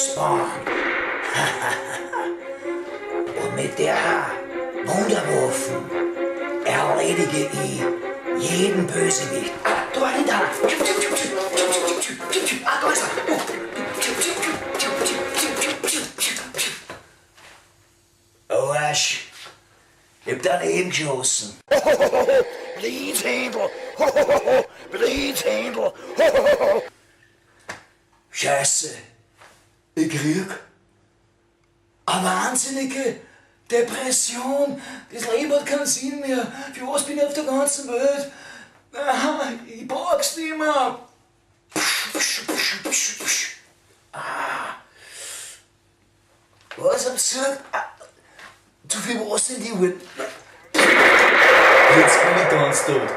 Spawn. Und mit der Wunderwaffen erledige ich jeden Bösewicht. Ah, da war da. Ah, da ist er. Oh. Arsch. Ich hab daneben geschossen. Blitzhändel! Blitzhändel! Scheiße. Ich krieg eine wahnsinnige Depression. Das Leben hat keinen Sinn mehr. Für was bin ich auf der ganzen Welt? Ah, ich brauch's nicht mehr. Ah. Was absurd. Ah, zu viel Wasser in die Uhren. Jetzt bin ich ganz tot.